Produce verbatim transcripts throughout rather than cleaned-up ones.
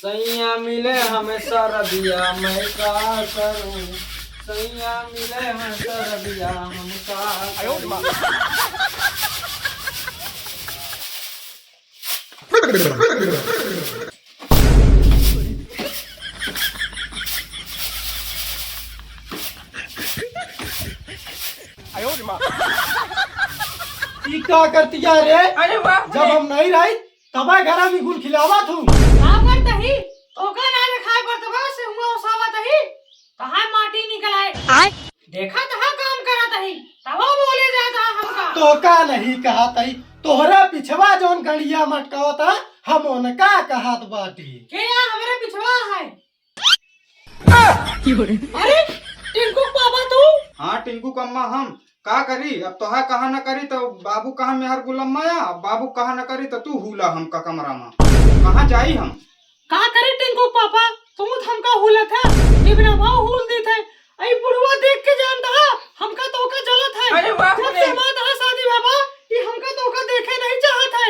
सैया मिले हमें सरदिया, मैं का करूं? सैया मिले हैं सरदिया, हम का करूं? ई का करतिया रे? अरे बाप रे। जब हम नहीं रही, तबे घरा में गुल खिलावत हूँ। का करत ही? तोका ना देखाए पड़त बा, से हुआ ओसावत ही। कहाँ माटी निकल आए? आय। देखत हा काम करत ही, तबो बोले जात हा हमका। तोका नहीं कहत ही, तोहरा पिछवा जौन गड़िया मटकावत हा, हम उनका कहत बाटी। के या हमरे पिछवा है? अरे, टिंकू क पापा तू? हाँ, टिंकू क अम्मा हम। का करी, अब तोहा कहा न करी, तो बाबू कहा मेहर गुलम्मा या, अब बाबू कहा न करी, तो तू हुला हमका कमरा मा। कहाँ जाई हम? का करी टिंकू क पापा, तू तो हमका हुलत है, इबना भाव हुल दीत है। आई बुढ़वा देख के जानत हा, हमका तोका जलत है। अरे बाप रे। जब से हमार तोहार शादी भवा, ई हमका तोका देखे नहीं चाहत है।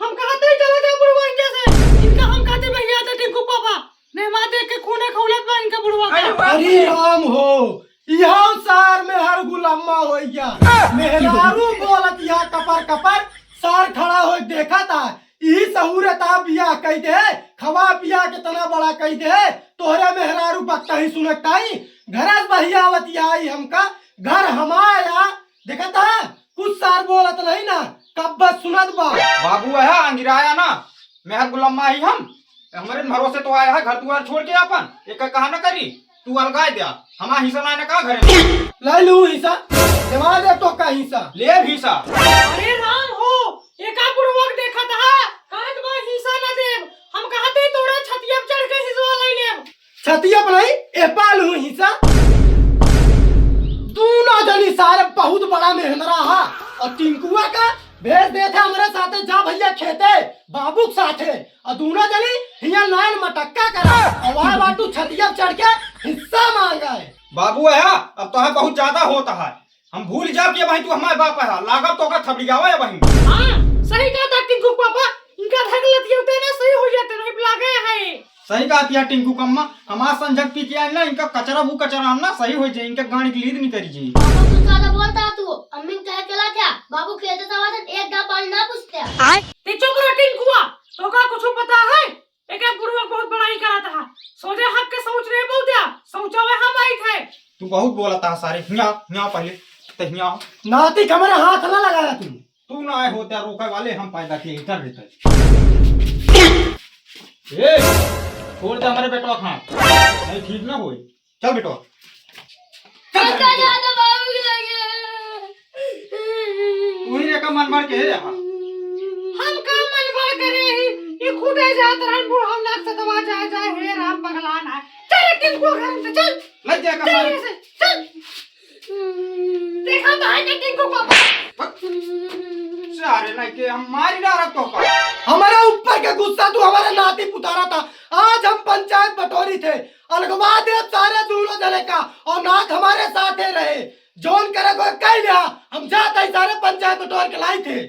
हम कहत ही चला जा बुढ़वा इनके से। इनका हम कहते भैया थे टिंकू पापा। नहीं माँ देख के खूने खौलत बा इनका बुढ़वा का। अरे बाप रे। अरे राम हो, इहो सार मेहर गुलम्मा होइ गया। मेहरारू बोलत या कपर कपर, सार खड़ा होइ देखत हा। ई सहूरता बियाह कइ दे, खवा पिया के तना बड़ा कइ दे। तोहरे मेहरारू बकता ही सुनत ताई, घरस बहियावत आई हमका, घर हमाया। देखत हा, कुछ सार बोलत नहीं ना, कब बस सुनत बा। बाबू है अंगिराया ना, मेहर गुलम्मा ही हम, हमरे भरोसे तो आया है घर दुआर छोड़ के अपन, एक कहा न करी, तू अलगाए द्या, हमार हिस्सा ना, ना का घरे में। ले लू हिस्सा, देवा दे तो का हिस्सा। ले हिस्सा। अरे राम हो, एका बुढ़वा के देखत हा, कहत बा हिस्सा ना देब, हम कहते तोरा छतिया पे चढ़ के हिस्सा ले लेब। छतिया बनाई, ए पाल हूँ हिस्सा। दूनो जनी सारे बहुत बड़ा मेहनरा हा। और टिंकुआ का भेज देत है हमरे साथे, जा भैया खेते, बाबू के साथे। और दूनो जनी हिया लाइन मटक्का करा। और वहाँ बाटू छतिया चढ़ के हिस्सा मांगा है। बाबू आया, अब तो है बहुत ज्यादा होता है। हम भूल जाब कि भाई तू हमारे बाप है, लागब तो ओकर थपड़ियावा है भाई। हाँ, सही कहा था टिंकू पापा, इनका धक लतियौते ना सही हो जाते, नहीं लागे है। सही कहा तिया टिंकू कम्मा, हमार संझक पी के आइल ना, इनका कचरा भू कचरा हम ना सही हो जाए, इनका गाड़ी की लीद नहीं करी जी। पापा तू ज्यादा बोलता तू, अम्मी कहे चला था, बाबू खेते सवादन एक दा पानी ना पूछते। ते चुप रह टिंकुआ, तो का कुछ पता है? एके बुढ़वा बहुत बड़ाई करत हा। सोझे हक के सोच रहे बहुत या, सोचा वे हम आई थे। तू बहुत बोलत हा सारे। हिया, हिया पहले, ते हिया। नाती के हमारे हाथ ना लगाया तू। तू ना आए होते रोके वाले हम पैदा किए इधर रहते। ए, छोड़ दे हमारे बेटवा खान। नहीं ठीक ना होए। चल बेटवा। चल काका बेटवा। ज्यादा बाबू के लगे। तू ही रे का मन बढ़ के है यहाँ। हम का मन बढ़ करे ही? ये खुदे जात रहन बूढ़ा नाक से दबा जाए जाए, हे राम पगला ना। चल टिंकू घर से चल। लग जाए का चल सारे। यहाँ से, चल। देखा तो है कि टिंकू पापा। सारे नहीं के हम मारी डारा तो का। हमारे ऊपर के गुस्सा तू हमारे नाती पुतारा था। आज हम पंचायत बटोरी थे। अलगवा दे सारे दूनो जने का और नाक हमारे साथे रहे। जौन करे को कह लिया, हम जात ही सारे पंचायत बटोर के लाई थे।